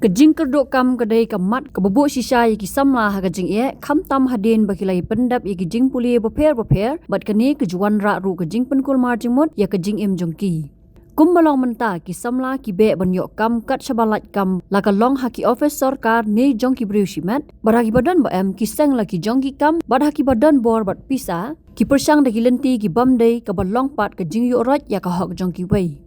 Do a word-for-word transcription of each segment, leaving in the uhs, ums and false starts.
Ka jingkyrduh kam ka dei ka mat kaba buh shisha ïa ki samla ha ka jingeh, khamtam hadien ba ki la ïa pyndep ïa ki jingpule bapher bapher, bad kane ka ju wanrah ruh ka jingpynkulmar jingmut ïa ka jingim jong ki. Kumba long mynta, ki samla ki beh ban ïoh kam kat shaba lait kam, la ka long ha ki ophis sorkar ne jong ki briew shimet, bad ha kiba don ba em ki seng la ki jong ki kam, bad ha kiba don bor bad pisa ki pyrshang da ki lynti ki bym dei, kaba long pat ka jingïoh roit ïa ka hok jong kiwei.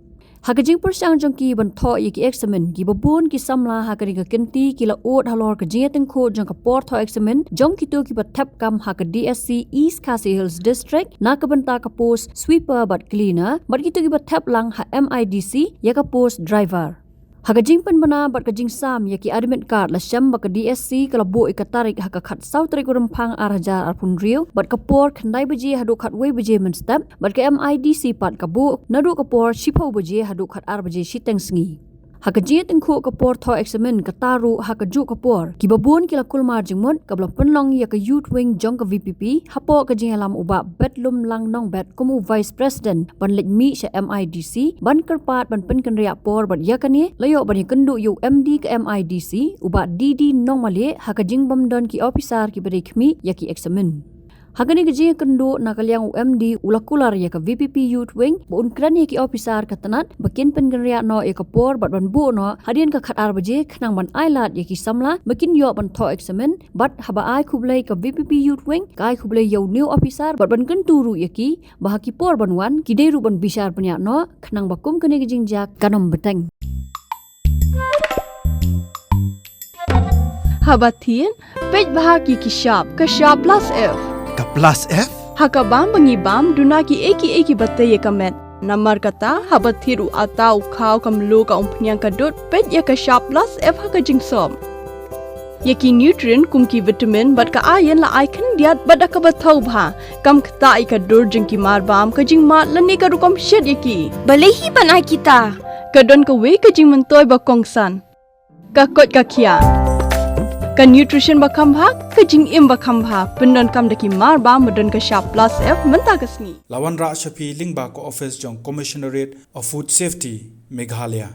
Ha ka jingpyrshang jong ki ban thoh ïa ki eksamin, kiba bun ki samla ha kane ka kynti ki la ud halor ka jingïatyngkhuh jong ka por thoh eksamin jong kito kiba thep kam ha ka D S C East Khasi Hills District na ka bynta ka post sweeper bad cleaner, bad kito kiba thep lang ha M I D C ïa ka post driver. Ha ka jingpynbna bad ka jingsam ïa ki admit card, la shem ba ka D S C ka la buh ïa ka tarik ha ka khatsaw tarik u Rymphang ar hajar arphew hynriew, bad ka por khyndai baje haduh khatwei baje mynstep, bad ka M I D C pat ka buh naduh ka por shiphew baje haduh khatar baje shiteng sngi. Ha ka jingïatyngkhuh ka por thoh eksamin, kata ruh ha kajuh ka por kiba bun ki la kulmar jingmut, kaba la pynlong ïa ka Youth Wing jong ka V P P hapoh ka jingïalam u Bah Betlumlang Nongbet kum u Vice President, ban leit mih sha M I D C ban kyrpad ban pynkynriah por, bad ïa kane la ïoh ban ïakynduh ïa u M D ka M I D C, u Bah D D Nongmalieh, ha ka jingbym don ki ophisar kiba dei khmih ïa ki eksamin. Ha kane ka jingïakynduh, na ka liang u M D u la kular ïa ka V P P Youth Wing ba un kren ïa ki ophisar ka tnat ba kin pynkynriah noh ïa ka por bad ban buh noh hadien ka khatar baje, khnang ban ai lad ïa ki samla ba kin ïoh ban thoh eksamin. Bad haba ai khublei ka V P P Youth Wing, ka ai khublei ïa une u ophisar bad ban kyntu ruh ïa ki ba ha ki por ban wan, ki dei ruh ban bishar bniah noh, khnang ba kum kane ka jingjia kan ym bteng. Haba thied, peit bha ïa ki shap, ka shap plus F. Ka plus F? Ha ka bam ba ngi bam, duna kiei kiei kiba tei ïa ka met. Namar kata, haba thied u atta, u khaw, ka mluh, ka umphniang, ka dud, peit ïa ka shap plus F ha ka jingsop. Ïa ki nutrient kum ki vitamin bad ka iron la ai khyndiat bad da kaba thaw bha. Kam ktah ïa ka dur jong ki marbam, ka jingmad lane ka rukom shet ïa ki. Balei hi ban ai kita? Ka don kawei ka jingmyntoi ba kongsan. Ka koit ka khiah. Ka nutrition ba kham bha, ka jingim ba kham bha. Pyndonkam da ki marbam ba don ka shap plus F mynta ka sngi. La wanrah sha phi lyngba ka office jong Commissionerate of Food Safety, Meghalaya.